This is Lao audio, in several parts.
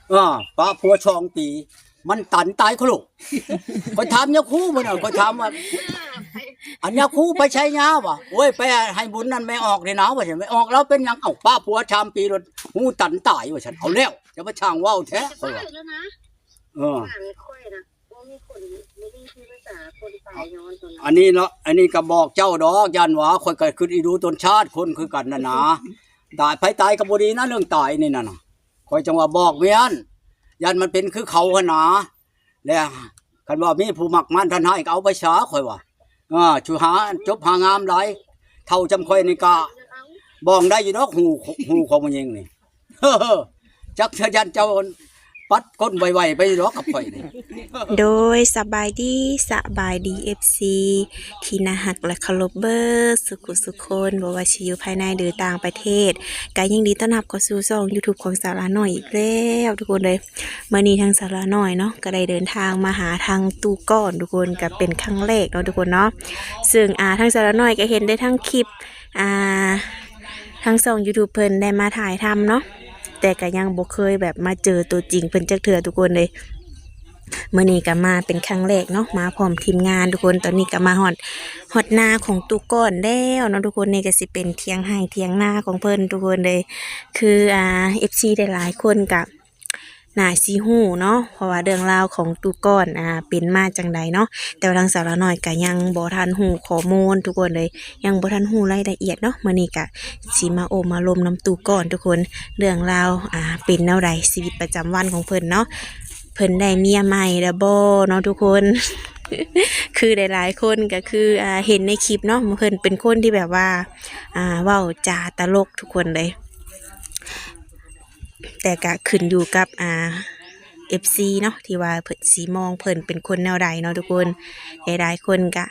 ເອີ ປະຜົວສອງປີ ມັນຕັນຕາຍໂຄໂລ. ຂ້ອຍຖາມຍາຄູມື້ນັ້ນ ຂ້ອຍຖາມວ່າ ອັນຍາຄູໄປໃສຍາວະ? ໂອ້ຍ ໄປໃຫ້ບຸນນັ້ນແມ່ອອກນີ້ນາ ວ່າຊັ້ນ. ແມ່ອອກແລ້ວເປັນຫຍັງ? ເອົ້າ ປະຜົວສາມປີ ແລ້ວຫູຕັນຕາຍ ວ່າຊັ້ນ. ເອົາແລ້ວ ຈະມາຊ່າງເວົ້າແທ້ ຂ້ອຍວ່າ ເອີ ບ້ານຂ້ອຍນະ ບໍ່ມີຄົນ ບໍ່ມີທີ່ປຶກສາຄົນຕາຍຍ້ອນຕົວນັ້ນ. ອັນນີ້ເນາະ ອັນນີ້ກໍບອກເຈົ້າດອກ ຢ້ານວ່າ ຂ້ອຍກໍຄິດອີດູຕົນຊາດຄົນຄືກັນນັ້ນນາ. ຕາຍ ໃຜຕາຍກໍບໍ່ດີນະ ເລື່ອງຕາຍນີ້ນັ້ນນະ. ຂ້ອຍຈັ່ງວ່າບອກເມຍຫັ້ນ ຢ້ານມັນເປັນຄືເຂົາຫັ້ນນາ. ແລະ ຄັນວ່າມີຜູ້ມັກມັນທ່ານໃຫ້ກໍເອົາໄປສາ ຂ້ອຍວ່າ. ເອີ ຊິຫາຈົບຫາງາມຫຼາຍ ເຖົ້າຈຳຂ້ອຍນີ້ກະບອງໄດ້ຢູ່ດອກ ຫູ ຫູຂອງຜູ້ຍິງນີ້. ຈັກ ຢ້ານເຈົ້າປັດກົ້ນໄວໆໄປດອກກັບຂ້ອຍນີ້. ໂດຍ ສະບາຍດີ ສະບາຍດີ ເອັຟຊີ ທີ່ໜ້າຮັກ ແລະ ເຄົາລົບເບີດສຸຂູສຸຄົນ ບໍ່ວ່າຊິຢູ່ພາຍໃນ ຫຼື ຕ່າງປະເທດ ກໍຍິນດີຕ້ອນຮັບເຂົ້າສູ່ຊ່ອງຢູທູບຂອງສາວຫຼ້ານ້ອຍອີກແລ້ວທຸກຄົນເລີຍ. ມື້ນີ້ທາງສາວຫຼ້ານ້ອຍເນາະ ກໍໄດ້ເດີນທາງມາຫາທາງຕູ້ກ້ອນທຸກຄົນ ກໍເປັນຄັ້ງແລກເນາະທຸກຄົນເນາະ. ເຊິ່ງ ອ່າ ທາງສາວຫຼ້ານ້ອຍກໍເຫັນໄດ້ທັງຄລິບ ອ່າ ທາງຊ່ອງຢູທູບເພິ່ນໄດ້ມາຖ່າຍທຳເນາະ ແຕ່ກໍຍັງບໍ່ເຄີຍແບບມາເຈີຕົວຈິງເພິ່ນຈັກເທື່ອທຸກຄົນເລີຍ. ມື້ນີ້ກໍມາເປັນຄັ້ງແລກເນາະ ມາພ້ອມທີມງານທຸກຄົນ. ຕອນນີ້ກໍມາຮອດ ຮອດນາຂອງຕູ້ກ້ອນແລ້ວເນາະທຸກຄົນ. ນີ້ກໍຊິເປັນຖຽງໄຮ່ຖຽງນາຂອງເພິ່ນທຸກຄົນເລີຍ. ຄື ອ່າ ເອັຟຊີ ຫຼາຍໆຄົນກໍໜ້າຊິຮູ້ເນາະ ເພາະວ່າເລື່ອງລາວຂອງຕູ້ກ້ອນ ອ່າ ເປັນມາຈັ່ງໃດເນາະ. ແຕ່ວ່າທາງສາວຫຼ້ານ້ອຍກໍຍັງບໍ່ທັນຮູ້ຂໍ້ມູນທຸກຄົນເລີຍ ຍັງບໍ່ທັນຮູ້ລາຍລະອຽດເນາະ. ມື້ນີ້ກະຊິມາໂອ້ມາລົມນຳຕູ້ກ້ອນທຸກຄົນ ເລື່ອງລາວ ອ່າ ເປັນແນວໃດ ຊີວິດປະຈຳວັນຂອງເພິ່ນເນາະ ເພິ່ນໄດ້ເມຍໃໝ່ແລ້ວບໍ່ເນາະທຸກຄົນ. ຄືຫຼາຍໆຄົນກໍຄື ອ່າ ເຫັນໃນຄລິບເນາະ ເພິ່ນເປັນຄົນທີ່ແບບວ່າ ອ່າ ເວົ້າຈາຕະຫຼົກທຸກຄົນເລີຍ. ແຕ່ກະຂຶ້ນຢູ່ກັບ ອ່າ ເອັຟຊີ ເນາະ ທີ່ວ່າເພິ່ນຊິມອງເພິ່ນເປັນຄົນແນວໃດເນາະທຸກຄົນ. ຫຼາຍໆຄົນກະ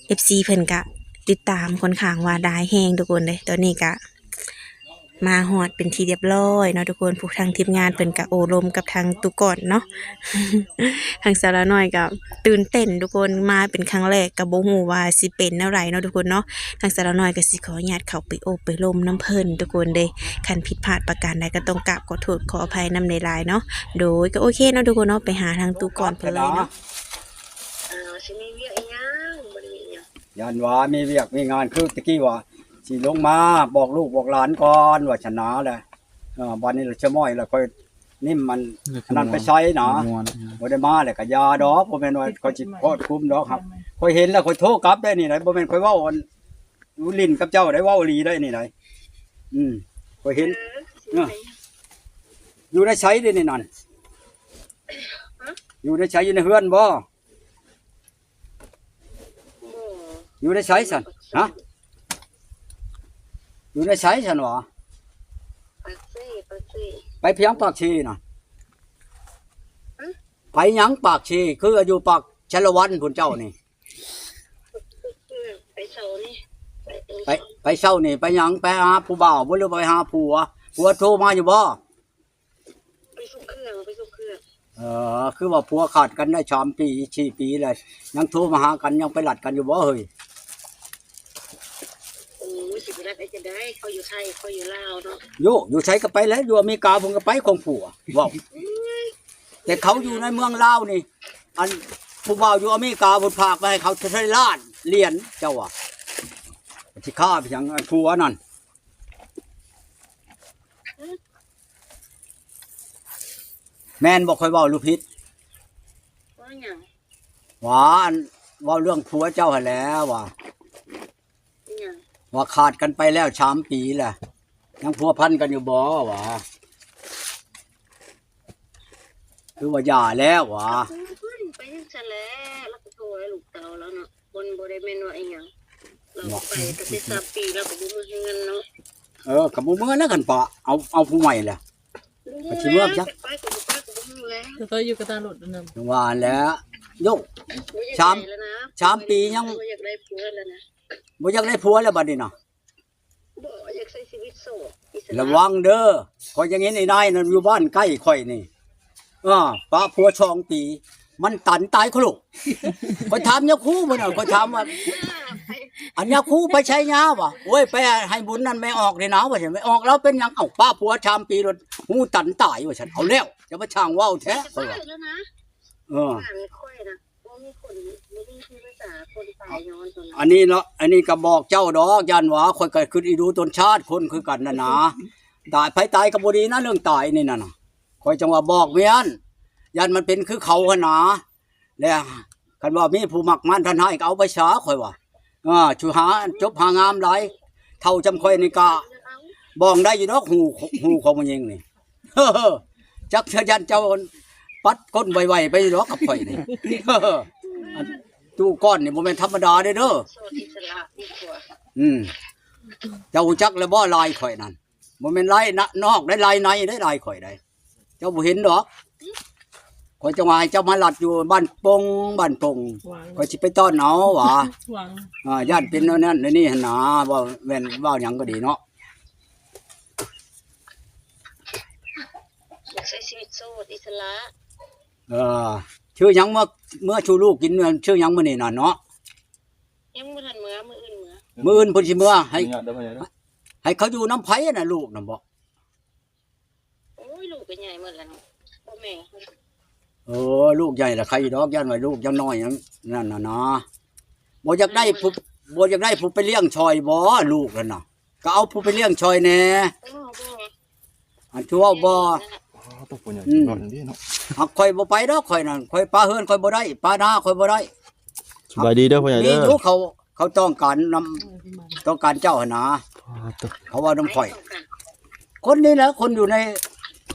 ເອັຟຊີ ເພິ່ນກະຕິດຕາມຂ້ອນຂ້າງວ່າຫຼາຍແຮງທຸກຄົນເດ້. ຕອນນີ້ກະມາຮອດເປັນທີ່ຮຽບຮ້ອຍເນາະທຸກຄົນ. ພວກທາງທີມງານເພິ່ນກະໂອ້ລົມກັບທາງຕູ້ກ້ອນເນາະ. ທາງສາວຫຼ້ານ້ອຍກໍຕື່ນເຕັ້ນທຸກຄົນ ມາເປັນຄັ້ງແລກ ກໍບໍ່ຮູ້ວ່າຊິເປັນແນວໃດເນາະທຸກຄົນເນາະ. ທາງສາວຫຼ້ານ້ອຍກໍຊິຂໍອະນຸຍາດເຂົ້າໄປໂອ້ໄປລົມນຳເພິ່ນທຸກຄົນເດ້. ຄັນຜິດພາດປະການໃດກໍຕ້ອງກາບຂໍໂທດຂໍອະໄພນຳຫຼາຍໆເນາະ. ໂດຍ ກໍໂອເຄເນາະທຸກຄົນເນາະ ໄປຫາທາງຕູ້ກ້ອນເພິ່ນເລີຍເນາະ. ເອີ ຊິມີວຽກອີຫຍັງ? ບໍ່ໄດ້ມີຫຍັງ ຢ້ານວ່າມີວຽກມີງານ ຄືຕະກີ້ວ່າຊິລົງມາບອກລູກບອກຫຼານກ່ອນ ວ່າຊັ້ນນາແຫຼະ. ເອີ ບັດນີ້ລະຊະມ້ອຍລະ ຂ້ອຍ ນີ້ມັນ ອັນນັ້ນໄປໃສນະ ບໍ່ໄດ້ມາແລ້ວກະຢ່າດອກ. ບໍ່ແມ່ນວ່າຂ້ອຍຊິໂພດຄຸມດອກ. ຫາກຂ້ອຍເຫັນແລ້ວຂ້ອຍໂທກັບໄດ້ນີ້ໃດ໋ ບໍ່ແມ່ນຂ້ອຍເວົ້າອັນ ຫຼິ້ນກັບເຈົ້າໄດ໋ ເວົ້າອີ່ຫຼີໄດ໋ນີ້ໃດ໋. ອືມ ຂ້ອຍເຫັນ ເອີ ຢູ່ໃນໃສເດນີ້ນັ້ນ? ຢູ່ໃນໃສ? ຢູ່ໃນເຮືອນບໍ່? ບໍ່ ຢູ່ໃນໃສຊັ້ນ? ຮະ? ຢູ່ໃນໃສຊັ້ນຫວາ? ປາກເຊ ປາກເຊ. ໄປພຽງປາກເຊນະ? ຮະ? ໄປຫຍັງປາກເຊ? ຄືຢູ່ປາກຊາລະວັນພຸ້ນເຈົ້ານີ້. ໄປເຊົ້ານີ້ ໄປ ໄປເຊົ້ານີ້ ໄປຫຍັງ? ໄປຫາຜູ້ບ່າວບໍ່ ຫຼືໄປຫາຜົວ? ຜົວໂທມາຢູ່ບໍ່? ໄປສົ່ງເຄື່ອງ ໄປສົ່ງເຄື່ອງ. ເອີ ຄືວ່າຜົວຂາດກັນໄດ້ສາມປີ ສີ່ປີແລ້ວ ຍັງໂທມາຫາກັນ ຍັງໄປລັດກັນຢູ່ບໍ່ເຮີ້ຍ? ໂອ້ຍ ຊິໄປລັດໄດ້ຈັ່ງໃດ ເຂົາຢູ່ໄທ ຂ້ອຍຢູ່ລາວເນາະ. ໂຍ ຢູ່ໃສກໍໄປແຫຼະ ຢູ່ອາເມລິກາພຸ້ນກໍໄປຂອງຜົວ ເວົ້າ. ໂອ້ຍ ແຕ່ເຂົາຢູ່ໃນເມືອງລາວນີ້ ອັນຜູ້ບ່າວຢູ່ອາເມລິກາພຸ້ນ ຝາກໄວ້ໃຫ້ເຂົາເທົ່າໃດລ້ານຫຼຽນ ເຈົ້າວ່າ ຊິຂ້າໄປຫຍັງ ອັນຜົວນັ້ນ? ແມ່ນບໍ່ ຂ້ອຍເວົ້າຫຼືຜິດ? ວ່າຫຍັງ? ວ່າ ອັນ ເວົ້າເລື່ອງຜົວເຈົ້າຫັ້ນແຫຼະ ວ່າ ອີຫຍັງ? ວ່າຂາດກັນໄປແລ້ວສາມປີແລ້ວ ຍັງພົວພັນກັນຢູ່ບໍ່ ວ່າ ຄືວ່າຢ່າແລ້ວ ວ່າ. ໄປຈັ່ງຊັ້ນແຫຼະ ລາວກໍໂທໃຫ້ລູກເຕົ້າລາວເນາະ. ມັນບໍ່ໄດ້ແມ່ນວ່າອີຫຍັງ ລາວໄປຕັ້ງແຕ່ສາມປີ ລາວກໍບໍ່ເມືອເຮືອນເນາະ. ເອີ ກໍບໍ່ເມືອແລ້ວ ຄັນປະ ເອົາ ເອົາຜູ້ໃໝ່ແຫຼະ ບໍ່ເມືອ ກໍຊິເມືອຈັກ ໄປກໍບໍ່ໄປກໍບໍ່ຮູ້ແລ້ວ ແຕ່ກໍຢູ່ກັບຕາລົດນັ້ນ ຈັ່ງວ່າແຫຼະ. ໂຍ ບໍ່ຢາກ ສາມ ໄດ້ແລ້ວນະ ສາມປີຍັງ ບໍ່ຢາກໄດ້ຜົວແລ້ວນະ ບໍ່ຢາກໄດ້ຜົວແລ້ວບັດນີ້ນະ. ບໍ່ ຢາກໃຊ້ຊີວິດໂສດອິດສະຫຼະ ລະວັງເດີ ຂ້ອຍຍັງເຫັນໄອ້ນາຍນັ້ນຢູ່ບ້ານໃກ້ຂ້ອຍນີ້ ເອີ ປະຜົວສອງປີ ມັນຕັນຕາຍໂຄໂລ. ຂ້ອຍຖາມຍາຄູມື້ນັ້ນ ຂ້ອຍຖາມວ່າ ອັນຍາຄູໄປໃຊ້ຍາວະ? ໂອ້ຍ ໄປໃຫ້ບຸນນັ້ນແມ່ອອກນີ້ນາ ວ່າຊັ້ນ. ແມ່ອອກແລ້ວເປັນຫຍັງ? ເອົ້າ ປ້າຜົວສາມປີ ໂລດ ຫູຕັນຕາຍ ວ່າຊັ້ນ. ເອົາແລ້ວ ຈະມາຊ່າງເວົ້າແທ້ ຂ້ອຍວ່າ. ເອີ ບ້ານຂ້ອຍນະ ບໍ່ມີຄົນ ບໍ່ມີທີ່ປຶກສາຄົນຕາຍຍ້ອນຕົວນັ້ນ. ອັນນີ້ເນາະ ອັນນີ້ກໍບອກເຈົ້າດອກ ຢ້ານວ່າ ຂ້ອຍກໍຄິດອີດູຕົນຊາດຄົນຄືກັນນັ້ນນາ. ຕາຍ ໃຜຕາຍກໍບໍ່ດີນະ ເລື່ອງຕາຍນີ້ນະ. ຂ້ອຍຈັ່ງວ່າບອກເມຍຫັ້ນ ຢ້ານມັນເປັນຄືເຂົາຫັ້ນນາ. ແລະ ຄັນວ່າມີຜູ້ມັກງານທ່ານຮ້າຍກໍເອົາໄປສາ ຂ້ອຍວ່າ. ເອີ ຊິຫາຈົບຫາງາມຫຼາຍ ເຖົ້າຈຳຂ້ອຍນີ້ກະບອງໄດ້ຢູ່ດອກ ຫູ ຫູຂອງຜູ້ຍິງນີ້. ຈັກເທື່ອຢ້ານເຈົ້າປັດກົ້ນໄວໆໄປຢູ່ດອກກັບຂ້ອຍນີ້. ອັນຕູ້ກ້ອນນີ້ບໍ່ແມ່ນທຳມະດາເດ້ເດີ. ໂສດອິດສະຫຼະດີກວ່າ. ອືມ ເຈົ້າຮູ້ຈັກແລ້ວບໍ່ ລາຍຂ້ອຍນັ້ນ? ບໍ່ແມ່ນລາຍນະ ນອກໄດ໋ ລາຍໃນໄດ໋ ລາຍຂ້ອຍໄດ໋. ເຈົ້າບໍ່ເຫັນດອກ. ຂ້ອຍຈັ່ງວ່າໃຫ້ເຈົ້າມາລັດຢູ່ບ້ານປົງ ບ້ານປົງ. ຫວັງ ຂ້ອຍຊິໄປຕ້ອນເອົາຫວາ. ຫວັງ ອ່າ ຢ້ານເປັນແນວນັ້ນແນວນີ້ຫັ້ນນາ. ເວົ້າແມ່ນເວົ້າຫຍັງກໍດີເນາະ. ຢາກໃຊ້ຊີວິດໂສດອິດສະຫຼະ. ເອີ ຊື່ຫຍັງ? ເມື່ອ ເມື່ອຊູລູກກິນ ຊື່ຫຍັງມື້ນີ້ນະເນາະ? ຍັງບໍ່ທັນເມືອ ມື້ອື່ນເມືອ. ມື້ອື່ນເພິ່ນຊິເມືອ. ໃຫ້ ອະນຸຍາດເດີພໍ່ໃຫຍ່ເດີ. ໃຫ້ເຂົາຢູ່ນຳໃຜນະ ລູກນະບໍ? ໂອ້ຍ ລູກກໍໃຫຍ່ໝົດແລ້ວເນາະ ພໍ່ແມ່. ເອີ ລູກໃຫຍ່ລະໄຄດອກ ຢ້ານວ່າລູກຍັງນ້ອຍນັ້ນນະນາ. ບໍ່ຢາກໄດ້ຜູ້ ບໍ່ຢາກໄດ້ຜູ້ໄປລ້ຽງຊ່ອຍບໍ ລູກຫັ້ນນະ? ກໍເອົາຜູ້ໄປລ້ຽງຊ່ອຍແດ່. ເອີ ບໍ່ ອັນຄືເວົ້າບໍ່? ອໍ ຕົວໃຫຍ່ ອືມ ເນາະ ອັນນີ້ເນາະ. ຫາກຂ້ອຍບໍ່ໄປດອກ ຂ້ອຍນັ້ນ ຂ້ອຍປະເຮືອນຂ້ອຍບໍ່ໄດ້ ປະນາຂ້ອຍບໍ່ໄດ້. ສະບາຍດີເດີພໍ່ໃຫຍ່ເດີ. ມີຢູ່ ເຂົາ ເຂົາຕ້ອງການນຳ ຕ້ອງການເຈົ້າຫັ້ນນາ. ອໍ ຕົວ ເຂົາເວົ້ານຳຂ້ອຍ ຄົນນີ້ແຫຼະ ຄົນຢູ່ໃນ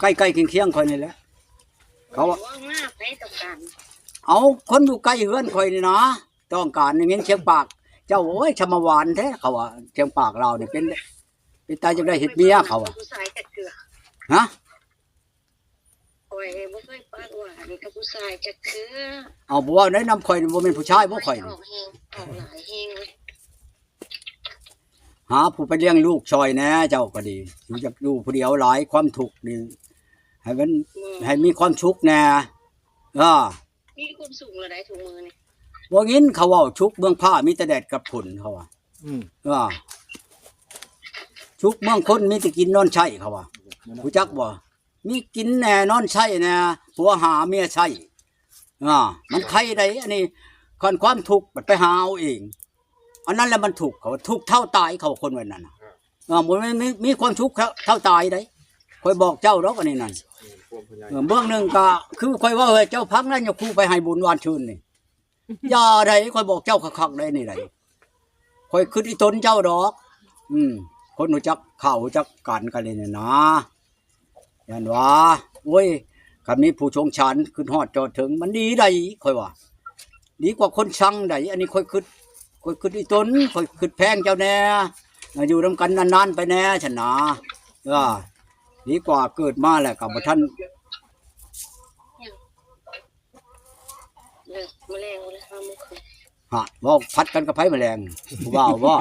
ໃກ້ໆຄຽງໆຂ້ອຍນີ້ແຫຼະ. ເຂົາວ່າ ເອົາ ຄົນຢູ່ໃກ້ເຮືອນຂ້ອຍນີ້ນາ ຕ້ອງການໄດ້ຍິນສຽງປາກເຈົ້າ. ໂອ້ຍ ສະມາຫວານແທ້ ເຂົາວ່າ ສຽງປາກລາວນີ້ເປັນ ເປັນຕາຈັ່ງໃດເຮັດເມຍ ເຂົາວ່າ. ຜູ້ຊາຍຈັກເທື່ອ. ຮະ? ຂ້ອຍບໍ່ເຄີຍປາກຫວານກັບຜູ້ຊາຍຈັກເທື່ອ. ເອົາ ບໍ່ເວົ້າໄດ້ນຳຂ້ອຍ ບໍ່ແມ່ນຜູ້ຊາຍບໍ່ຂ້ອຍ. ອອກແຮງ ອອກຫຼາຍແຮງເວີຍ. ຫາຜູ້ໄປລ້ຽງລູກຊ່ອຍແດ່ ເຈົ້າກໍດີ. ຢູ່ ຢາກຢູ່ຜູ້ດຽວຫຼາຍ ຄວາມທຸກນີ້ ໃຫ້ມັນ ໃຫ້ມີຄວາມສຸກແດ່. ເອີ ມີຄວາມສຸກແລ້ວໄດ໋ທຸກມື້ນີ້. ບໍ່ຍິນເຂົາເວົ້າ ສຸກເມືອງຟ້າມີແຕ່ແດດກັບຝົນ ເຂົາວ່າ. ອືມ ເອີ ສຸກເມືອງຄົນມີແຕ່ກິນນອນໃຊ້ ເຂົາວ່າ. ຮູ້ຈັກບໍ່? ມີກິນແດ່ ນອນໃຊ້ແດ່ ຜົວຫາເມຍໃຊ້. ອ່າ ມັນໄຄໄດ໋ ອັນນີ້ ຄັນຄວາມທຸກບັດໄປຫາເອົາເອງ ອັນນັ້ນແຫຼະມັນທຸກ. ເຂົາວ່າທຸກເທົ່າຕາຍ ເຂົາວ່າຄົນແບບນັ້ນນະ. ອ່າ ບໍ່ແມ່ນມີ ມີຄວາມສຸກເທົ່າ ເທົ່າຕາຍໄດ໋. ຂ້ອຍບອກເຈົ້າດອກອັນນີ້ນັ້ນ. ເອີ ເບື້ອງໜຶ່ງກະຄືຂ້ອຍເວົ້າໃຫ້ເຈົ້າຟັງນັ້ນ ຍາຄູໄປໃຫ້ບຸນວານຊືນນີ້. ຢ່າໃດ໋ ຂ້ອຍບອກເຈົ້າຄັກໆໄດ໋ນີ້ໃດ໋. ຂ້ອຍຄິດອີຕົນເຈົ້າດອກ. ອືມ ຄົນຮູ້ຈັກຂ່າວຮູ້ຈັກການກັນນີ້ນະ. ຢ້ານວ່າ ໂອ້ຍ ຄັນມີຜູ້ສົງສານຄິດຮອດຈອດເຖິງ ມັນດີໃດ໋ ຂ້ອຍວ່າ. ດີກວ່າຄົນຊັງໃດ໋. ອັນນີ້ຂ້ອຍຄິດ ຂ້ອຍຄິດອີຕົນ ຂ້ອຍຄິດແພງເຈົ້າແດ່ ມາຢູ່ນຳກັນນານໆໄປແດ່ຊັ້ນນາ. ເອີ ດີກວ່າເກີດມາແລ້ວກໍບໍ່ທັນ ເລີກ ມື້ແລງ ມື້ລະຫ້າໂມງເຄິ່ງ. ຮະ ເວົ້າຜັດກັນກັບໃຜມື້ແລງ? ຜູ້ບ່າວບໍ?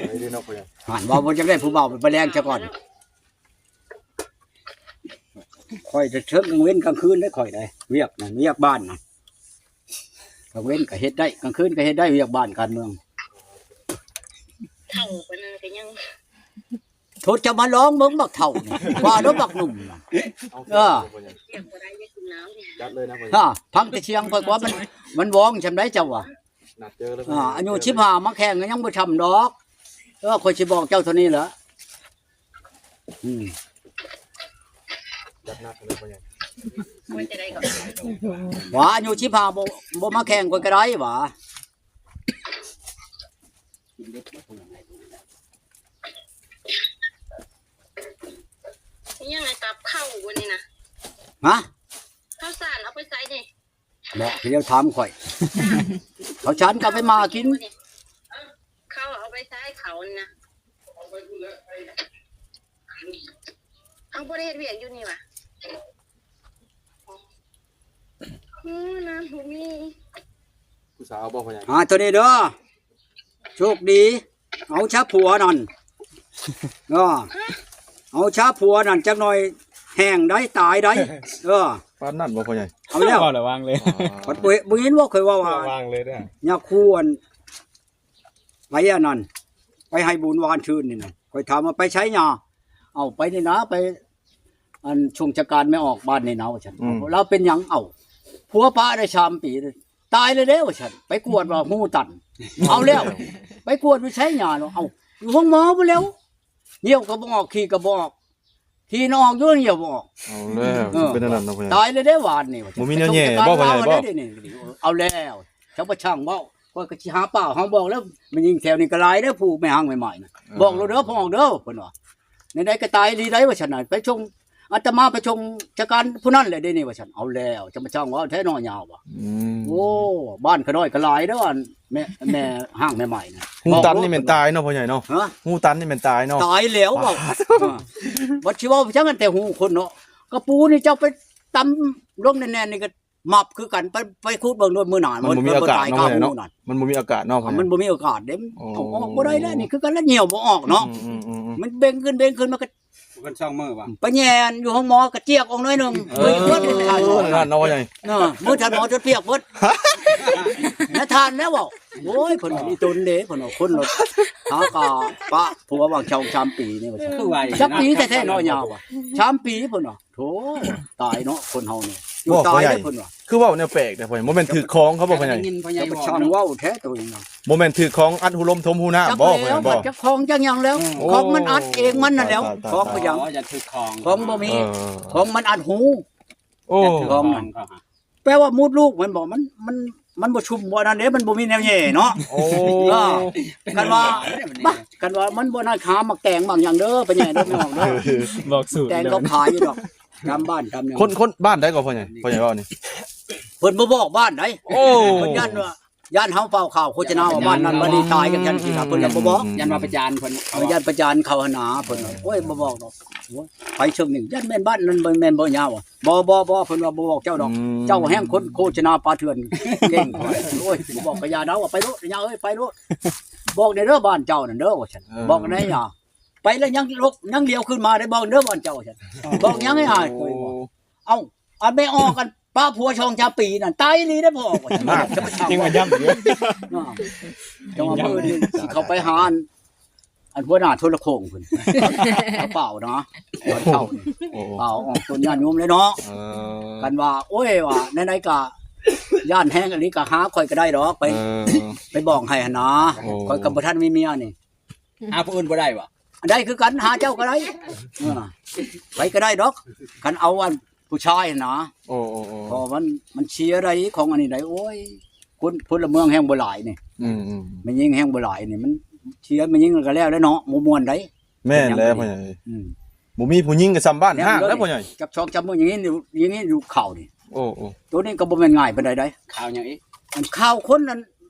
ໄປເດີເນາະ ພໍ່ໃຫຍ່. ຫັ້ນ ເວົ້າບໍ່ຈັກໄດ້ຜູ້ບ່າວໄປແລງຊະກ່ອນ. ຂ້ອຍຈະເທິງກາງເວັນກາງຄືນໄດ໋ ຂ້ອຍໄດ໋. ວຽກນັ້ນ ວຽກບ້ານນະ ກາງເວັນກໍເຮັດໄດ້ ກາງຄືນກໍເຮັດໄດ້ ວຽກບ້ານການເມືອງ. ເຖົ້າປານນັ້ນກໍຍັງ ໂທດ ຈະມາລອງເບິ່ງບັກເຖົ້ານີ້ ວ່າແລ້ວບັກໜຸ່ມນະ. ເອີ ຈັດເລີຍນະ ຮະ ຟັງແຕ່ສຽງຂ້ອຍກວ່າມັນ ມັນວອງຊ່ຳໃດເຈົ້າວ່າ. ອາ ອາຍຸສິບຫ້າມາແຂ່ງກໍຍັງບໍ່ຊ່ຳດອກ. ເອີ ຂ້ອຍຊິບອກເຈົ້າເທົ່ານີ້ແຫຼະ. ອືມ ຈັດໜັກເລີຍ ວ່າອາຍຸສິບຫ້າບໍ່ ບໍ່ມາແຂ່ງຂ້ອຍກໍໄດ້ຫວາ. ອີຫຍັງ ໄອ້ຕັບເຂົ້າບໍ່ນີ້ນະ? ຮະ? ເຂົ້າສານເອົາໄປໃສນີ້? ເນາະ ດຽວຖາມຂ້ອຍ. ເຂົ້າສານກໍເອົາໄປໝ່າກິນ. ເຂົ້າເອົາໄປໃສ ເຂົ້ານີ້ນະ? ເຮົາບໍ່ໄດ້ເຮັດວຽກຢູ່ນີ້ຫວາ? ໂອ້ ນ້ຳບໍ່ມີ. ຜູ້ສາວບໍ່ ພໍ່ໃຫຍ່? ອ່າ ໂຕນີ້ເດີ. ໂຊກດີ ເອົາຊະຜົວນັ້ນ. ເອີ ເອົາຊະຜົວນັ້ນ ຈັກໜ່ອຍແຫ້ງໄດ໋ ຕາຍໄດ໋. ເອີ ປານນັ້ນບໍ່ ພໍ່ໃຫຍ່? ເອົາແລ້ວ ເວົ້າລະວາງເລີຍ. ອໍ ບໍ່ ບໍ່ຍິນບໍ່ ຂ້ອຍເວົ້າວ່າ ລະວາງເລີຍເດີ້. ຍາຄູອັນ ໄປອັນນັ້ນ ໄປໃຫ້ບຸນວານຊືນນີ້ນະ ຂ້ອຍຖາມວ່າໄປໃສຫຍ້າ ເອົາໄປນີ້ນະ ໄປອັນຊົງຊະການແມ່ອອກບ້ານນີ້ນະ ວ່າຊັ້ນ ອືມ ລາວເປັນຫຍັງ ເອົາຜົວປະໄດ້ສາມປີ ຕາຍແລ້ວເດ້ ວ່າຊັ້ນ ໄປກວດວ່າຮູຕັນ ເອົາແລ້ວ ໄປກວດຢູ່ໃສຫຍ້າເນາະ ເອົາຢູ່ໂຮງໝໍພຸ້ນແລ້ວ ຍ່ຽວກໍບໍ່ອອກ ຂີ້ກໍບໍ່ອອກ ຂີ້ນະອອກຢູ່ ຍ່ຽວບໍ່ອອກ ເອົາແລ້ວ ເອີ ຊິເປັນອັນນັ້ນເນາະ ຕາຍແລ້ວເດ້ວານນີ້ ບໍ່ມີແນວແຍ່ບໍ່ ພໍ່ໃຫຍ່ບໍ່ ເອົາແລ້ວ ເຈົ້າບໍ່ຊ່າງເວົ້າ ຂ້ອຍກໍຊິຫາປ່າວ ເຮົາບອກແລ້ວ ແມ່ຍິງແຖວນີ້ກໍຫຼາຍເດ້ ຜູ້ແມ່ຮ້າງໃໝ່ໆນະ ເອີ ບອກໂລດເດີ ພໍ່ອອກເດີ ເພິ່ນວ່າ ແນວໃດກໍຕາຍອີ່ຫຼີໄດ໋ ວ່າຊັ້ນນະ ໄປສົ່ງ ອາດຕະມາໄປສົ່ງຊະການຜູ້ນັ້ນແຫຼະເດນີ້ ວ່າຊັ້ນ ເອົາແລ້ວ ເຈົ້າມາຊ່າງເວົ້າແທ້ເນາະ ຍາວວ່າ ອືມ ໂອ້ ບ້ານຂ້ານ້ອຍກໍຫຼາຍເດີ ອັນແມ່ ແມ່ຮ້າງໃໝ່ໆນະ ຮູຕັນນີ້ແມ່ນຕາຍເນາະ ພໍ່ໃຫຍ່ເນາະ ຮະ ຮູຕັນນີ້ແມ່ນຕາຍເນາະ ຕາຍແລ້ວເວົ້າ ອ່າ ບັດຊິເວົ້າໄປຈັ່ງນັ້ນ ແຕ່ຮູຄົນເນາະ ກະປູນີ້ເຈົ້າໄປຕຳລົງແໜ້ນໆນີ້ກໍ ມັບຄືກັນ ໄປ ໄປຂຸດເບິ່ງໂລດມື້ໜ້າ ມັນບໍ່ມີອາກາດເນາະ ມັນບໍ່ມີອາກາດເນາະ ມັນບໍ່ມີອາກາດເດ້ ໂອ້ ເອົາອອກບໍ່ໄດ້ແລ້ວ ນີ້ຄືກັນລະ ຍ່ຽວບໍ່ອອກເນາະ ອືມໆໆໆ ມັນເບັງຂຶ້ນເບັງຂຶ້ນ ມັນກໍ ເພິ່ນຊ່ອງມືວ່າ ໄປແຍ່ຢູ່ໂຮງໝໍກະຈຽກອອກໜ້ອຍໜຶ່ງ ເອີ ເບິ່ງເບິດ ເອີ ນັ້ນເນາະ ພໍ່ໃຫຍ່ ເອີ ມືທ່ານໝໍຈົນປຽກເບິດ ແລ້ວທ່ານແລ້ວເວົ້າ ໂອ້ຍ ເພິ່ນອີຕົນເດ້ ເພິ່ນວ່າຄົນລະ ຫາກະປະຜົວຫວ່າງສອງສາມປີນີ້ວ່າຊັ້ນ ຄືວ່າ ຈັກປີແທ້ໆເນາະ ຍາວວ່າ ສາມປີ ເພິ່ນວ່າ ໂທ້ ຕາຍເນາະ ຄົນເຮົານີ້ ຢູ່ຕາຍເດ້ເພິ່ນວ່າ ຄືເວົ້າແນວແປກແທ້ພໍ່ໃຫຍ່ ບໍ່ແມ່ນຖືກຂອງເຂົາບໍ່ພໍ່ໃຫຍ່ ເຈົ້າໄປຊ່າງເວົ້າແທ້ໂຕນີ້ນະ ບໍ່ແມ່ນຖືກຂອງອັດຫູລົມຖົມຫູນ້ຳບໍ່ພໍ່ໃຫຍ່ບໍ່ ຈັກຂອງຈັກຫຍັງແລ້ວ ໂອ້ ຂອງມັນອັດເອງມັນນັ້ນແລ້ວ ຕາຍໆໆ ຂອງບໍ່ຫຍັງ ອໍ ຢ້ານຖືກຂອງ ຂອງບໍ່ມີ ເອີ ຂອງມັນອັດຫູ ໂອ້ ຂອງນັ້ນ ແປວ່າມຸດລູກມັນບໍ່ ມັນ ມັນ ມັນບໍ່ຊຸ່ມບໍ່ນັ້ນເດ້ ມັນບໍ່ມີແນວແຍ່ເນາະ ໂອ້ ເອີ ຄັນວ່າ ບະ ຄັນວ່າມັນບໍ່ນັ້ນ ຫາໝາກແຕງໝາກຫຍັງເດີ ໄປແຍ່ເດີ ແມ່ອອກເດີ ບອກສູດ ແຕງເຂົາຂາຍຢູ່ດອກ ຕາມບ້ານຕາມຫຍັງ ຄົນ ຄົນບ້ານໃດກໍພໍ່ໃຫຍ່ ພໍ່ໃຫຍ່ເວົ້ານີ້ ເພິ່ນບໍ່ບອກບ້ານໃດ ໂອ້ ເພິ່ນຢ້ານວ່າ ຢ້ານເຮົາເປົ່າຂ່າວໂຄສະນາວ່າບ້ານນັ້ນບ້ານນີ້ຕາຍກັນຈັ່ງຊີ້ນະ ເພິ່ນກໍບໍ່ບອກ ອືມໆໆ ຢ້ານວ່າປະຈານເພິ່ນ ເອີ ຢ້ານປະຈານເຂົາຫັ້ນນາ ເພິ່ນ ໂອ້ຍ ບໍ່ບອກດອກ ໄປເຊິ່ງນີ້ ຢ້ານແມ່ນບ້ານນັ້ນ ແມ່ນບໍ່ຍາວ ບໍ່ ບໍ່ ບໍ່ ເພິ່ນວ່າບໍ່ບອກເຈົ້າດອກ ອືມ ເຈົ້າແຮ່ງຄົນໂຄສະນາປ່າເຖື່ອນເກັ່ງ ໂອ້ຍ ບໍ່ບອກກໍຢ່າເດ້າ ໄປໂລດ ຍ່າເອີຍ ໄປໂລດ ບອກແດ່ເດີບ້ານເຈົ້ານັ້ນເດີ ວ່າຊັ້ນ ເອີ ບອກແດ່ຍ່າ ໄປແລ້ວຍັງຫຼົບ ຍັງຫຼຽວຂຶ້ນມາໄດ້ ບອກເດີບ້ານເຈົ້າ ວ່າຊັ້ນ ບອກຫຍັງໃຫ້ອ້າຍ ໂອ້ ໂອ້ຍ ເອົ້າ ອັນແມ່ອອກກັນປະຜົວສອງສາມປີນັ້ນ ຕາຍອີ່ຫຼີເດ້ພໍ່ ວ່າຊັ້ນ ຍັງວ່າຢ້ຳຢູ່ ຈັ່ງວ່າມື້ນີ້ຊິເຂົ້າໄປຫາອັນ ອັນຫົວໜ້າໂທລະໂຄ່ງພຸ້ນ ກະເປົານະ ຕອນເຊົ້ານີ້ ໂອ້ ເປົາອອກຕົນຍາດໂຍມເລີຍເນາະ ເອີ ຄັນວ່າ ໂອ້ຍ ວ່າແນວໃດກະຢ້ານແຮງອີ່ຫຼີ ກະຫາຂ້ອຍກະໄດ້ດອກ ໄປ ເອີ ໄປບອກໃຫ້ຫັ້ນນາ ໂອ້ ຂ້ອຍກະບໍ່ທັນມີເມຍນີ້ ຫາຜູ້ອື່ນບໍ່ໄດ້ບໍ່ ໄດ້ຄືກັນ ຫາເຈົ້າກະໄດ້ ເອີ ໃຜກະໄດ້ດອກ ຄັນເອົາອັນ ຜູ້ຊາຍຫັ້ນນາ ໂອ້ ໂອ້ ໂອ້ ເພາະມັນ ມັນເສຍໄດ໋ ຂອງອັນນີ້ໄດ໋ ໂອ້ຍ ຄົນ ພົນລະເມືອງແຮ່ງບໍ່ຫຼາຍນີ້ ອືມໆ ແມ່ຍິງແຮ່ງບໍ່ຫຼາຍນີ້ ມັນເສຍແມ່ຍິງກະແລ້ວແລ້ວເນາະ ບໍ່ມ່ວນໄດ໋ ແມ່ນແລ້ວພໍ່ໃຫຍ່ ອືມ ບໍ່ມີຜູ້ຍິງກະຊ່ຳບ້ານຮ້າງແລ້ວພໍ່ໃຫຍ່ ຈັກສອງສາມມື້ ຍັງຍິງຢູ່ ຍັງຍິງຢູ່ຂ່າວນີ້ ໂອ້ ໂອ້ ໂຕນີ້ກະບໍ່ແມ່ນງ່າຍປານໃດໄດ໋ ຂ່າວຫຍັງອີກ ອັນຂ່າວຄົນນັ້ນ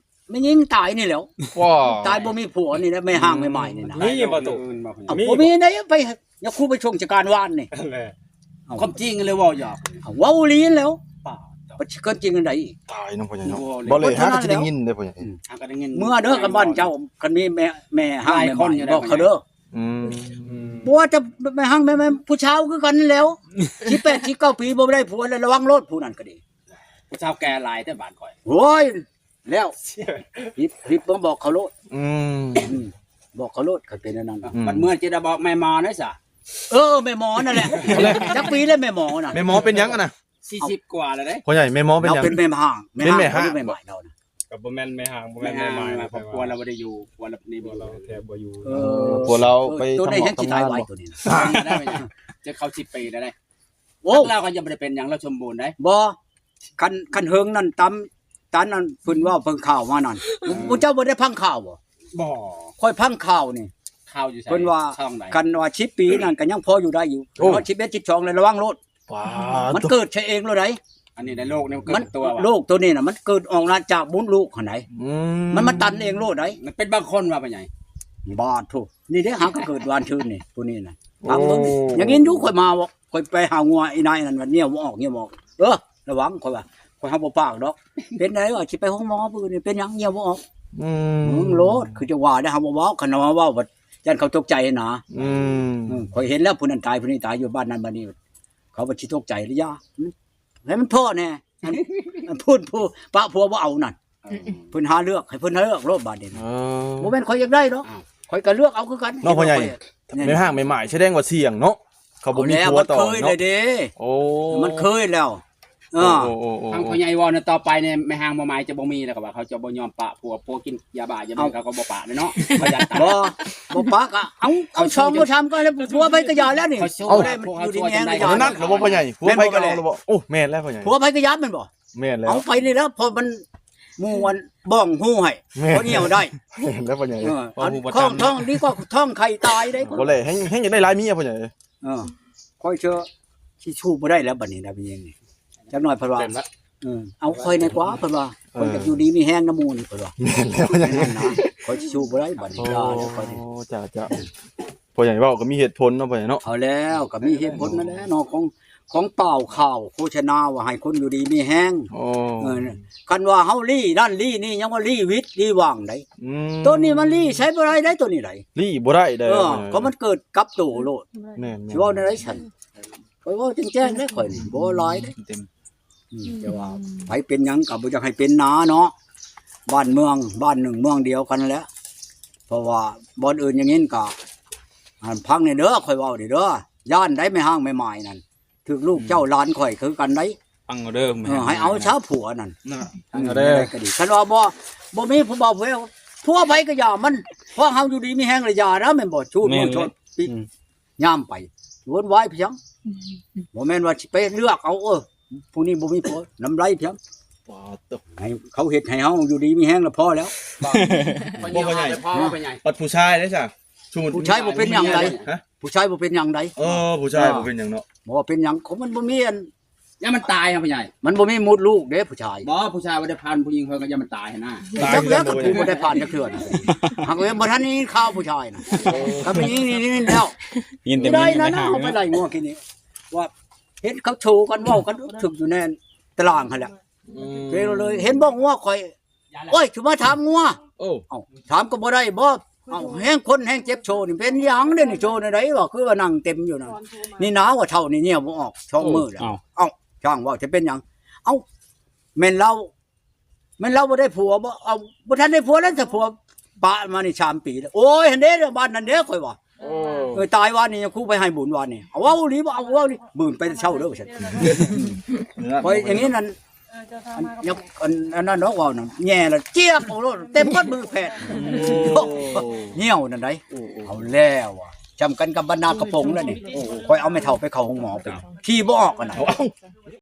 ແມ່ຍິງຕາຍນີ້ແຫຼ້ວ ວ້າ ຕາຍບໍ່ມີຜົວນີ້ແຫຼະ ແມ່ຮ້າງໃໝ່ໆນີ້ນະ ມີບໍ່ຕຸ ເອົ້າ ມີບໍ່ ບໍ່ມີໃດ໋ ໄປ ຍາຄູໄປສົ່ງສະການວານນີ້ ແຫຼະ ເອົ້າ ຄວາມຈິງເລີຍເວົ້າຫຍອກ ເອົ້າ ເວົ້າອີ່ຫຼີແລ້ວ ປ້າ ບໍ່ຊິເກີນຈິງອັນໃດອີກ ຕາຍເນາະພໍ່ໃຫຍ່ເນາະ ບໍ່ເລີຍ ຫາກະຊິໄດ້ຍິນເດ້ພໍ່ໃຫຍ່ ຫາກະໄດ້ຍິນ ເມື່ອເດີກັບບ້ານເຈົ້າ ຄັນມີແມ່ ແມ່ຮ້າງໃໝ່ໆ ບອກເຂົາເດີ ອືມ ບໍ່ວ່າແຕ່ແມ່ຮ້າງແມ່ ແມ່ຜູ້ຊາວຄືກັນແລ້ວ ສິບແປດ ສິບເກົ້າປີບໍ່ໄດ້ຜົວແລ້ວ ລະວັງໂລດ ຜູ້ນັ້ນກະດີ ຜູ້ຊາວແກ່ຫຼາຍແຕ່ບ້ານຂ້ອຍ ໂອ້ຍ ແລ້ວ ຮີບ ຮີບມາບອກເຂົາໂລດ ອືມ ອືມ ບອກເຂົາໂລດ ຄັນເປັນແນວນັ້ນ ອືມ ບັດເມື່ອຈະໄດ້ບອກແມ່ໝໍໄດ້ຊະ ເອີ ແມ່ໝໍນັ້ນແຫຼະ ຈັກປີແລ້ວແມ່ໝໍນະ ແມ່ໝໍເປັນຫຍັງຫັ້ນນະ ສີ່ສິບກວ່າແລ້ວເດ້ ພໍ່ໃຫຍ່ ແມ່ໝໍເປັນຫຍັງ ເປັນແມ່ຮ້າງ ເປັນແມ່ຮ້າງ ແມ່ຮ້າງ ແມ່ໝໍນະ ກະບໍ່ແມ່ນແມ່ຮ້າງ ບໍ່ແມ່ນແມ່ໝໍ ແມ່ຮ້າງ ແມ່ໝໍ ແມ່ນແມ່ໝໍ ແມ່ນແມ່ຮ້າງ ເພາະຜົວລາວບໍ່ໄດ້ຢູ່ ຜົວລາວUNບໍ່ຢູ່ ເອີ ຜົວລາວໄປທຳໝໍກທຳງານບໍ່ ໂຕນີ້ແຮ່ງຊິຕາຍໄວໂຕນີ້ນະ ຈະເຂົ້າສິບປີແລ້ວເດ້ ໂອ້ ລາວກະຍັງບໍ່ໄດ້ເປັນຫຍັງ ລາວສົມບູນໄດ໋ ບໍ່ ຄັນ ຄັນເຫິງນັ້ນຕາມ ຕາມນັ້ນເພິ່ນເວົ້າ ເພິ່ນຂ່າວມານັ້ນ ໝູ່ເຈົ້າບໍ່ໄດ້ຟັງຂ່າວບໍ່ ບໍ່ ຂ້ອຍຟັງຂ່າວນີ້ ຂ່າວຢູ່ໃສ ເພິ່ນວ່າ ຊ່ອງໃດ ຄັນວ່າສິບປີນັ້ນກະຍັງພໍຢູ່ໄດ້ຢູ່ ໂອ້ ຮອດສິບເອັດ ສິບສອງແລ້ວລະວັງໂລດ ປາດ ມັນເກີດໃສ່ເອງໂລດໃດ໋ ອັນນີ້ໃນໂລກນີ້ມັນເກີດຕົວ ໂລກໂຕນີ້ນະ ມັນເກີດອອກມາຈາກບຸນລູກຫັ້ນໃດ໋ ອືມ ມັນມາຕັນເອງໂລດໃດ໋ ມັນເປັນບາງຄົນວ່າ ພໍ່ໃຫຍ່ ບາດໂທ້ ນີ້ເດ້ ຫາກະເກີດວານຊືນນີ້ ຜູ້ນີ້ນະ ໂອ້ ຫາເບິ່ງ ຍັງຍິນຢູ່ ຂ້ອຍມາ ຂ້ອຍໄປຫາງົວອີ່ນາຍນັ້ນວ່າ ຍ່ຽວບໍ່ອອກ ຍ່ຽວບໍ່ອອກ ເອີ ລະວັງ ຂ້ອຍວ່າ ຂ້ອຍເຮົາບໍ່ປາກດອກ ເປັນໃດວະ ຊິໄປໂຮງໝໍມື້ອື່ນນີ້ ເປັນຫຍັງ ຍ່ຽວບໍ່ອອກ ອືມ ເບິ່ງໂລດ ຄືຈັ່ງວ່າໄດ໋ ເຮົາບໍ່ເວົ້າ ຄັນເຮົາເວົ້າ ຢ້ານເຂົາຕົກໃຈຫັ້ນນາ ອືມ ອືມ ຂ້ອຍເຫັນແລ້ວ ຜູ້ນັ້ນຕາຍ ຜູ້ນີ້ຕາຍ ຢູ່ບ້ານນັ້ນບ້ານນີ້ ເຂົາວ່າຊິຕົກໃຈລະຢ່າ ໃຫ້ມັນພໍ້ແດ່ ອັນ ອັນພຸ້ນ ຜູ້ປະຜົວບໍ່ເອົານັ້ນ ເອີ ເພິ່ນຫາເລືອກ ໃຫ້ເພິ່ນເລືອກໂລດບາດນີ້ນະ. ເອີ ບໍ່ແມ່ນຂ້ອຍຢາກໄດ້ດອກ ອ້າວ ຂ້ອຍກໍເລືອກເອົາຄືກັນ ເນາະພໍ່ໃຫຍ່. ແມ່ນຮ່າງແມ່ໝ້າຍ ສະແດງວ່າສ່ຽງເນາະ ເຂົາບໍ່ມີຜົວຕໍ່ເນາະ. ເອີ ໂອ້ ມັນເຄີຍແລ້ວ. ເອີ ໂອ້ ໂອ້ ໂອ້ ທາງພໍ່ໃຫຍ່ເວົ້ານະ ຕໍ່ໄປນີ້ແມ່ຮ່າງແມ່ໝ້າຍຈະບໍ່ມີແລ້ວ ກໍວ່າເຂົາຈະບໍ່ຍອມປະຜົວ ຜົວກິນຢາບ້າຢາເບ ເອົາ ເຂົາກໍບໍ່ປະແລ້ວເນາະ. ບໍ່ ບໍ່ປະກໍເອົາ ເອົາສອງ ເອົາສາມ ກໍແລ້ວ ຜົວໃຜກໍຢ່າແລ້ວນີ້. ເອົາ ຢູ່ດີມີແຮງກໍຢ່າ. ນັ້ນລະບໍ່ພໍ່ໃຫຍ່ ຜົວໃຜກໍເອົາລະບໍ່. ໂອ້ ແມ່ນແລ້ວພໍ່ໃຫຍ່ ຜົວໃຜກໍຢ່າແມ່ນບໍ່. ແມ່ນແລ້ວ ເອົາໄປນີ້ແຫຼະ ເພາະມັນໝູ່ອັນບ້ອງຫູໃຫ້ ແມ່ນ ພໍໜຽວໄດ້. ແມ່ນແລ້ວພໍ່ໃຫຍ່ ເອີ ອັນທ້ອງ ທ້ອງດີກວ່າທ້ອງໄຂ່ຕາຍເດ້. ບໍ່ແລະ ແຮງ ແຮງຢາກໄດ້ຫຼາຍເມຍພໍ່ໃຫຍ່. ເອີ ຂ້ອຍເຊື່ອຊິສູ້ບໍ່ໄດ້ແລ້ວບັດນີ້ນະ ຜູ້ຍິງນີ້. ຈັກໜ້ອຍເພິ່ນວ່າ ເອີ ເອົາຂ້ອຍແດ່ກວ່າ ເພິ່ນວ່າ ເອີ ຂ້ອຍຢາກຢູ່ດີມີແຮງນຳໝູ່ນີ້ ເພິ່ນວ່າ. ແມ່ນແລ້ວພໍ່ໃຫຍ່ ຂ້ອຍຊິສູ້ບໍ່ໄດ້ບັດນີ້. ໂອ້ ຢ່າແລ້ວຂ້ອຍນີ້ ຈ້າ ຈ້າ ພໍ່ໃຫຍ່ເວົ້າກໍມີເຫດຜົນເນາະພໍ່ໃຫຍ່ເນາະ. ເອົາແລ້ວ ກໍມີເຫດຜົນນັ້ນແຫຼະເນາະ ຂອງ ຂອງປ່າວຂ່າວໂຄສະນາວ່າໃຫ້ຄົນຢູ່ດີມີແຮງ. ໂອ້ ເອີ ຄັນວ່າເຮົາລີ້ນັ້ນລີ້ນີ້ ຍັງວ່າລີ້ວິດລີ້ຫວ່າງໄດ໋. ອືມ ໂຕນີ້ມັນລີ້ໃຊ້ບໍ່ໄດ້ໄດ໋ ໂຕນີ້ໄດ໋ ລີ້ບໍ່ໄດ້ເດ້. ເອີ ກໍມັນເກີດກັບໂຕໂລດ. ແມ່ນໆ ຊິເວົ້າແນວໃດຊັ້ນ? ຂ້ອຍເວົ້າແຈ້ງໆເດ້ ຂ້ອຍນີ້ບໍ່ຫຼາຍເດ້. ອືມ ແຕ່ວ່າໃຜເປັນຫຍັງກໍບໍ່ຢາກໃຫ້ເປັນນາເນາະ ບ້ານເມືອງ ບ້ານໜຶ່ງເມືອງດຽວກັນແຫຼະ. ເພາະວ່າບ່ອນອື່ນຢ່າງນີ້ກໍ ອັນ ຟັງແດ່ເດີ ຂ້ອຍເວົ້ານີ້ເດີ ຢ້ານໄດ໋ ແມ່ຮ່າງແມ່ໝ້າຍນັ້ນ ຖືກລູກເຈົ້າ ອືມ ຫຼານຂ້ອຍຄືກັນໄດ໋. ຟັງເອົາເດີ ເອີ ໃຫ້ເອົາຊະຜົວນັ້ນ ຟັງເອົາເດີ ກໍດີ. ຄັນວ່າບໍ່ ບໍ່ມີຜູ້ບ່າວຜູ້ແພວ ຜົວໃຜກໍຢ່າມັນ ພວກເຮົາຢູ່ດີມີແຮງລະຢ່ານະ ແມ່ນບໍ່? ຊູດ ແມ່ນ ໂມງຊົດ ແມ່ນ ຍາມໄປວົນວາຍພຽງ. ອືມ ບໍ່ແມ່ນວ່າຊິໄປເລືອກເອົາ ເອີ ຜູ້ນີ້ບໍ່ມີຜົວ ນຳໄລພຽງ. ປາດໂທ້ ໃຫ້ເຂົາເຮັດໃຫ້ເຮົາຢູ່ດີມີແຮງລະພໍແລ້ວ. ບໍ່ພໍ່ໃຫຍ່ ພໍ່ໃຫຍ່ ບັດຜູ້ຊາຍເດ້ຊະ? ຜູ້ຊາຍບໍ່ເປັນຫຍັງໃດ໋ ຮະ? ຜູ້ຊາຍບໍ່ເປັນຫຍັງໃດ໋. ເອີ ຜູ້ຊາຍ ເອີ ບໍ່ເປັນຫຍັງເນາະ ບໍ່ເປັນຫຍັງ ເຂົາມັນບໍ່ມີອັນ ຢ້ານມັນຕາຍຫັ້ນພໍ່ໃຫຍ່. ມັນບໍ່ມີມຸດລູກເດ້ຜູ້ຊາຍ. ບໍ່ ຜູ້ຊາຍບໍ່ໄດ້ຜ່ານຜູ້ຍິງ ເພິ່ນກໍຢ້ານມັນຕາຍຫັ້ນນະ. ຈັກແລ້ວ ກໍບໍ່ໄດ້ຜ່ານຈັກເທື່ອນະ. ຫາກວ່າບໍ່ທັນໄດ້ຍິນຂ່າວຜູ້ຊາຍນະ. ໂອ້ ຄັນຜູ້ຍິງນີ້ໄດ້ຍິນແລ້ວ. ໄດ້ນະ ເຮົາໄປໄລ່ງົວກິນນີ້ ວ່າເຫັນເຂົາໂຊກັນເວົ້າກັນ ຖືກຢູ່ໃນຕະລາງຫັ້ນແຫຼະ. ອືມ ເຫັນບໍ່ງົວຂ້ອຍ ໂອ້ຍ ຊິມາຖາມງົວ. ໂອ້ ເອົ້າ ຖາມກໍບໍ່ໄດ້ບໍ່? ເອົ້າ ແຮງຄົນແຮງເຈັບໂຊນີ້ເປັນຫຍັງເດນີ້? ໂຊແນວໃດວະ ຄືວ່ານັ່ງເຕັມຢູ່ນັ້ນ? ນີ້ນາວ່າເຖົ້ານີ້ຍ່ຽວບໍ່ອອກສອງມື້ແລ້ວ. ເອົ້າ ເອົ້າ ຊ່າງເວົ້າ ຈະເປັນຫຍັງ? ເອົ້າ ແມ່ນລາວ ແມ່ນລາວບໍ່ໄດ້ຜົວບໍ່? ເອົ້າ ບໍ່ທັນໄດ້ຜົວແລ້ວ ຖ້າຜົວປະມານີ້ສາມປີແລ້ວ. ໂອ້ຍ ຫັ້ນເດ້ ບ້ານນັ້ນເດ້ ຂ້ອຍວ່າ. ໂອ້ ເອີ ຕາຍວານນີ້ຍັງຄູໄປໃຫ້ບຸນວານນີ້. ເອົາ ເວົ້າອີ່ຫຼີບໍ່? ເອົາ ເວົ້າອີ່ຫຼີ ບືນໄປແຕ່ເຊົ້າເດີວ່າຊັ້ນ. ຂ້ອຍຢ່າງນີ້ນັ້ນ ເອີ ເຈົ້າທາງມາກໍ ອັນ ອັນນັ້ນດອກເວົ້ານະ ແຍ່ລະຈຽກເອົາໂລດ ເຕັມໝົດມືແພດ. ໂອ້ ຍ່ຽວນັ້ນໃດ. ໂອ້ ເອົາແລ້ວວ່າ ຈຳກັນກັບບັນດາກະໂປງແລ້ວນີ້. ໂອ້ ຂ້ອຍເອົາແມ່ເຖົ້າໄປເຂົ້າໂຮງໝໍ ໄປ ເອົາ ຂີ່ບໍ່ອອກຫັ້ນນະ. ເອົາ